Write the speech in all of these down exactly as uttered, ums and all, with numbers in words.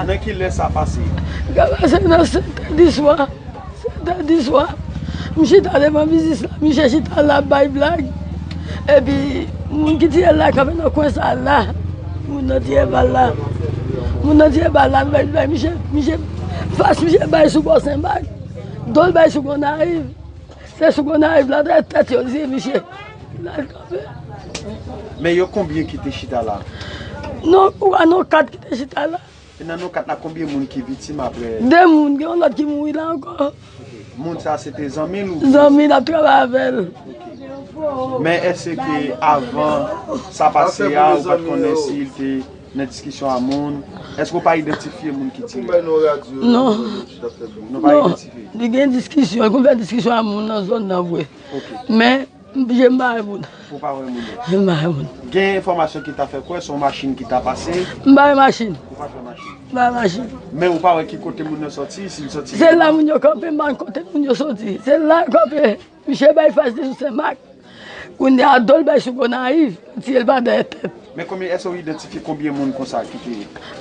Nan ki lè sa pase? Sa pase nan sèt è di swa. Sèt è di swa. M chita devan biznis la, misye chita la ap bay blag. Epi moun ki tire l la kanpe nan kwen sa la. Moun nan tire bal la. Moun nan tire bal la, bay, bay misye, misye, fas misye bay sou bò Senmak. Do l bay sou Gonayiv. Se sou Gonayiv la, tèt, tèt yo li tire misye. La l kanpe. Men yo konbyen ki te chita la? Non, ou a non kat ki te chita la. E nan non kat la, konbyen moun ki viktim apre? De moun, gen yon lòt ki mouri la ankò. Moun sa se te zanmi l ou? Zanmi l ap travay avè l. Men èske avan sa pase a, ou pa t konnen si l te nan diskisyon a moun? Èske ou pa idantifye moun ki tire? Non. Nou pa idantifye? Li gen diskisyon, li konn fè diskisyon a moun nan zòn nan vre. Men, m, je m pa wè moun. Ou pa wè moun yo? Je m pa wè moun. Gen enfòmasyon ki ta fè kwè se yon machin ki ta pase? M pa wè machin. Ou pa t wè machin? M pa wè machin. Men ou pa wè ki kote moun nan sòti, si l sòti? Se la moun yo kanpe, m pa konn kote moun yo sòti. Se la yo kanpe. Misye bay fas li sou Senmak. Kounye a do l bay sou Gonayiv, tire l pa dèyè tèt. Men konbyen, èske ou idantifye konbyen moun konsa ki te?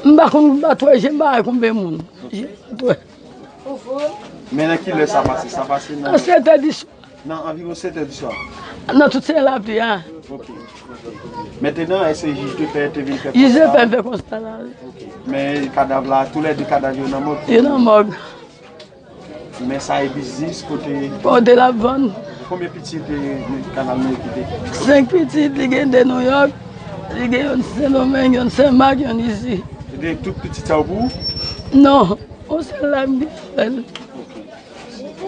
M pa konn, m pa t wè je m, m pa wè konbyen moun. Je m pa t wè. Men nan ki lè sa pase? Sa pase nan sèt è di swa. Nan anviwon sèt è di swa? Nan tout se lapli a. Ok, ok. Mentenan, èske jij de pè te vin fè konsta? Jij de pè fè konsta la, wi. Ok. Men kadav la, toulède kadav yo nan mòg? Yo nan mòg. Men sa e biznis kote? Kote l ap vann. Konbyen pitit, e, Kanal Meri kite? Senk pitit, li gen de Nouyòk, li gen youn Sendomeng, youn Senmak, youn isi. E de tout pitit sa yo pou ou? Non, yon sèl la m gen avè l. Ok.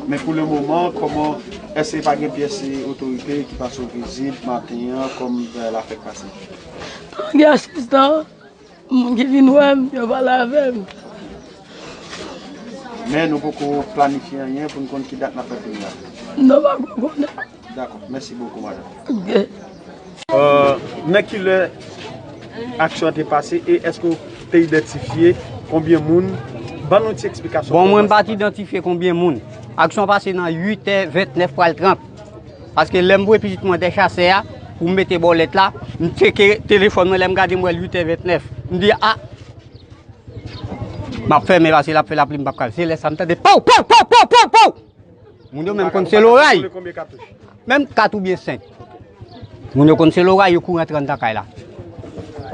Men pou le moman, kòman, èske pa gen pyès otorite ki pase w vizit maten an, kòm, e, lafè k pase? Non, gen asistan. Moun ki vin wè m, yo pale avè m. Men nou poko planifye anyen pou n konn ki dat n ap fè premye a. Non, pa ko konnen. Dakò, mèsi bokou, madanm. Ok. Euh, nan ki lè aksyon an te pase e èske w te idantifye konbyen moun? Ban nou ti eksplikasyon. Bon, mwen m pa t idantifye konbyen moun. Aksyon pase nan uit è vennèf pral trant. Paske lè m voye pitit mwen dè chasè a, pou m mete bòlèt la, m tcheke telefòn mwen, lè m gade m wè l uit è vennèf. M di, a! M ap fèmen paske l ap fè lapli, m p ap ka. Se lè sa m tande pow, pow, pow, pow, pow, pow! Moun yo menm konn se loray. Menm kat oubyen senk. Moun yo konn se loray, yo kouri antre anndan kay la.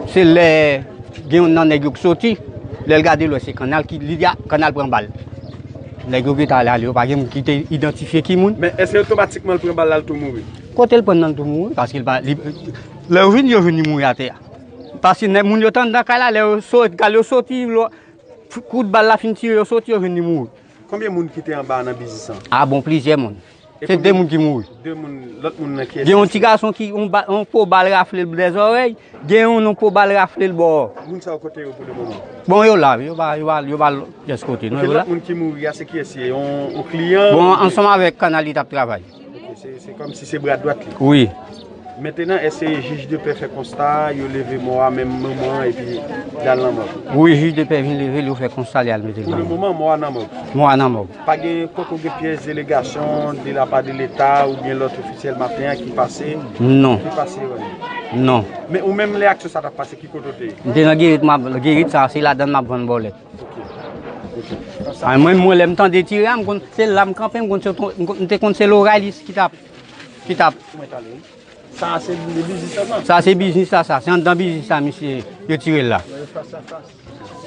Se lè gen youn nan nèg yo k soti, lè l gade l wè se Kannal ki, li di a, Kannal pran bal. Nèg yo gentan ale, ale, yo pa gen moun ki te idantifye ki moun. Men èske otomatikman l pran bal la, l tou mouri? Kote l pran nan l tou mouri, paske l pa, li, lè yo vin, yo jwenn li mouri atè a. Paske nèg moun yo t anndan kay la, lè yo sot, gade yo soti, lo, kout bal la fin tire, yo soti, yo jwenn li mouri. Konbyen moun ki te anba nan biznis lan? A bon, plizyè moun. Se de moun ki mouri. De moun, lòt moun nan kiyès? Gen yon ti gason ki, yon ba, yon po bal rafle l bò zòrèy, gen yon, yon po bal rafle l bò. Moun sa yo kote yo pou le moman? Bon, yo la, yo pa, yo pa, yo pa lòt pyès kote, non, yo la. Lòt moun ki mouri a, se kiyès ye? Yon, yon kliyan? Bon, ansanm avèk Kannal li t ap travay. Ok, se, se kòmsi se bra dwat li. Wi. Mentenan, èske jij de pè fè konsta, yo leve mò a, menm moman an, epi y al nan mòg? Wi, jij de pè vin leve l, yo fè konsta, li al mete l nan mòg. Pou le moman, mò a nan mòg? Mò a nan mòg. Pa gen poko gen pyès delegasyon de la pa de Leta oubyen lòt ofisyèl maten an ki pase? Non. Ki pase wè? Non. Men ou menm lè aksyon sa t ap pase, ki kote w te ye? M te nan Gerit, m ap, Gerit sa, se ladan l m ap vann bòlèt. Ok. Ok. A, mwen, mwen, lè m tande tire a, m konn, se la m kanpe, m konn se, m konn, m te konn se loray li ki t ap, ki t ap. Sa se biznis la, sa? Sa se biznis la, sa. Se anndan biznis la, misye, yo tire l la.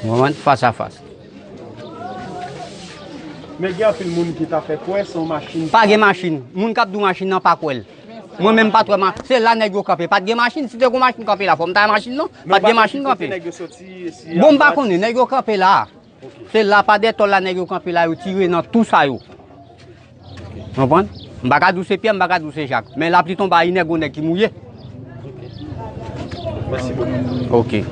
Ou konprann? Fas a fas. Men gen anpil moun ki ta fè kwè se yon machin. Pa gen machin. Moun k ap di w machin nan pa kwè l. Mwen menm m pa t wè ma-, se la nèg yo kanpe. Pa t gen machin. Si te gen machin kanpe la, fò m ta wè machin non. Pa t gen machin kanpe. Bon, m pa konnen. Nèg yo kanpe la. Se la, pa dèyè tòl la, nèg yo kanpe la, yo tire nan tou sa yo. Konprann? M pa ka di w se Pyè, m pa ka di w se Jak. Men lapli tonbe a inè, gon nèg ki mouye. Mèsi bokou. Ok.